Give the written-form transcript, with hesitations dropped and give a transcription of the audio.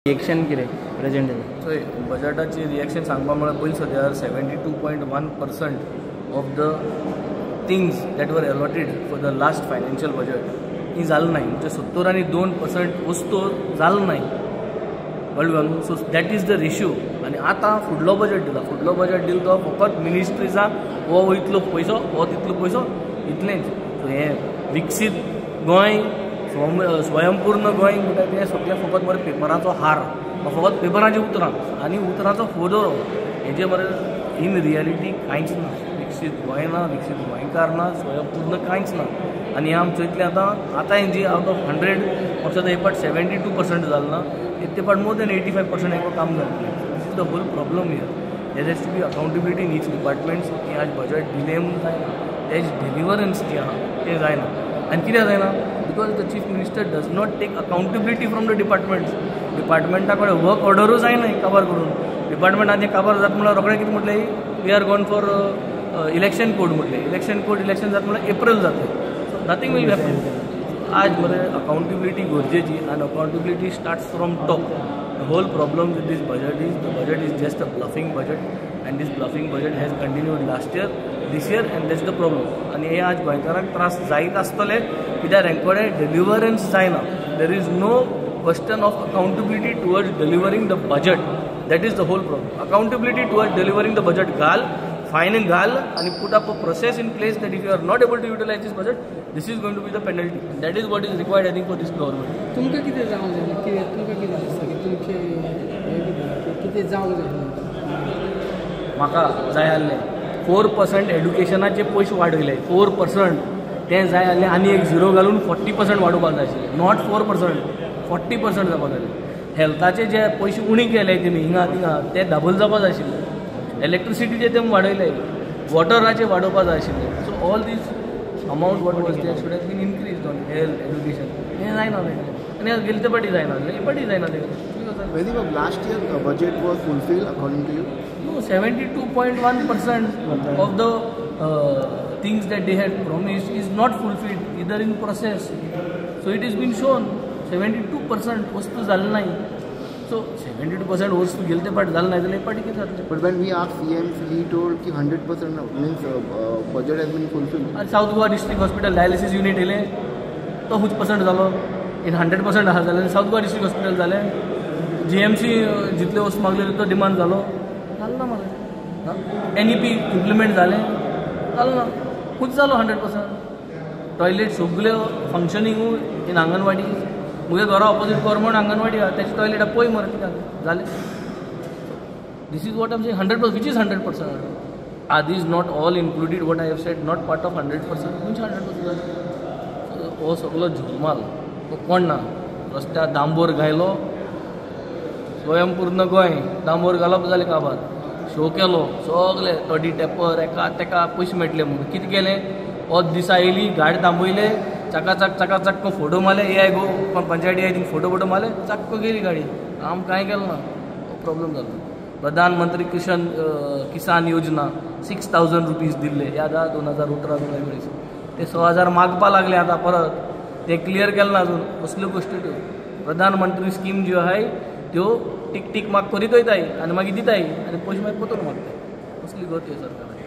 Reaction कितें present? चोय, बजटाची reaction सांगपा म्हळ्यार पयलीं सद्या 72.1% of the things that were allotted for the last financial budget ही जालें नाय. म्हणजे 72% वस्तू जालें नाय, कळ्ळें न्हू? So that is the ratio. आनी आतां फुडलो बजट दिला, फुडलो बजट दिलो तो फकत मिनिस्ट्रीजाक हो इतलो पयसो, हो तितलो पयसो, इतलेंच. सो हें विकसीत गोंय, स्वयंपूर्ण गोंय म्हणटा तें सगळें फकत मरे पेपराचो हार, फकत पेपराचीं उतरां आनी उतरांचो फोदरो. हेजे मरे इन रियलिटी कांयच ना. विकसीत गोंय ना, विकसीत गोंयकार ना, स्वयंपूर्ण कांयच ना. आनी हें आमचें इतलें आतां आतां हेंजी आवट ऑफ 100 म्हाका दिसता एक पाट 72% जालें ना, ते पाट मोर देन 85% हें काम जालें. This is the whole problem here. There has to be accountability in each departments. की आज बजट डिले म्हणून जायना, तेज डिलिवरन्स जी आहा तें जायना. आनी कित्याक जायना? Because the chief minister does not take accountability from the departments. डिपार्टमेंटा कडेन वर्क ऑर्डरूय जायना काबार करून. डिपार्टमेंट आनी काबार जाता म्हणल्यार रोखडें कितें म्हटलें, we are gone for election code म्हटलें. इलेक्शन कोड इलेक्शन जाता म्हणल्यार एप्रील जाता. So nothing will happen. आज मरे अकाउंटेबिलिटी गरजेची आनी accountability starts from top. The whole problem with this budget is the budget is just a bluffing budget, and this bluffing budget has continued last year, this year, and that's the problem. आनी हे आज गोंयकारांक त्रास जायत आसतले कित्याक हेंकडे डिलिवरन्स जायना. There is no question of accountability towards delivering the budget. That is the whole problem. Accountability towards delivering the budget घाल, फायन घाल आनी put up a process in place that if you are not able to utilize this budget, this is going to be the penalty. That is what is required, I think, for this government. तुमकां कितें जावंक जाय? कितें तुमकां कितें दिसता की तुमचें हें कितें कितें जावंक जाय? म्हाका जाय आसलें 4% एड्युकेशनाचे पयशे वाडयले, 4% तें जाय आसलें आनी एक झिरो घालून 40% वाडोवपाक जाय आशिल्लें. Not 4%, 40% जावपाक जाय. हेल्थाचे जे पयशे उणी केले तेमी हिंगा थिंगा ते डबल जावपाक जाय आशिल्ले. इलेक्ट्रिसिटीचे ते वाडयले, वॉटराचे वाडोवपाक जाय आशिल्ले. So all these amount what was there should have been increase on health, education. हें जायना तें. आनी गेले ते पाटी जायना, हे पाटी जायना तें. Vaidhi, last year budget was fulfilled according to you? No, 72.1% of the things that they had promised is not fulfilled, either in process. So it has been shown 72% वस्तू जालें ना. सो 72% वस्तू गेले ते पाट जालें ना जाल्यार हे पाटी कितें जातलें? But when we asked CM, he told ki 100% means budget has been fulfilled. आनी South Goa district hospital dialysis unit येयलें तो हुच पर्संट जालो. इन 100% आहा जाल्यार सावथ गोवा डिस्ट्रिक्ट हॉस्पिटल जालें. जीएमसी जितले वस्तू मागलेले तो डिमांड जालो, जालो ना मरे. एनईपी इम्प्लिमेंट जालें, जालो ना, खूब जालो 100%. टॉयलेट सगल्यो फंक्शनिंग इन आंगणवाडी. मुगे घरा ऑपोजीट गव्हर्मेंट आंगणवाडी आहा, तेजे टॉयलेट पळय मरे कितें जालें. This is what am saying, 100%, which is 100%. Are these not all included what I have said, not part of 100%? खंयचे 100% जालें? हो सगलो झुलमाल, तो कोण ना रस्त्यार डांबोर घायलो, स्वयंपूर्ण गोंय डांबोर घालप जालें काबार, शो केलो सगले तोडी टेपर एका तेका पयशे मेळटले म्हणून. कितें केलें, ओत दिसा येयली गाडी थांबयले, चकाचक चकाचक फोटो मारले, ए I गो कोण पंचायती I photo photo मारले, चक्क गेली गाडी. आम कांय केलें ना, प्रॉब्लम जालो. प्रधानमंत्री किशन किसान योजना 6,000 रुपीज दिल्ले याद आहा 2018 2019, ते 6,000 मागपा लागले आतां परत, ते क्लियर केलें ना अजून. असल्यो गोश्टी त्यो प्रधानमंत्री स्कीम ज्यो आहाय त्यो टीक टीक मार्क करीत वयताय आनी मागीर दिताय आनी पयशे मागीर परतून मागताय. असली गती सरकाराची.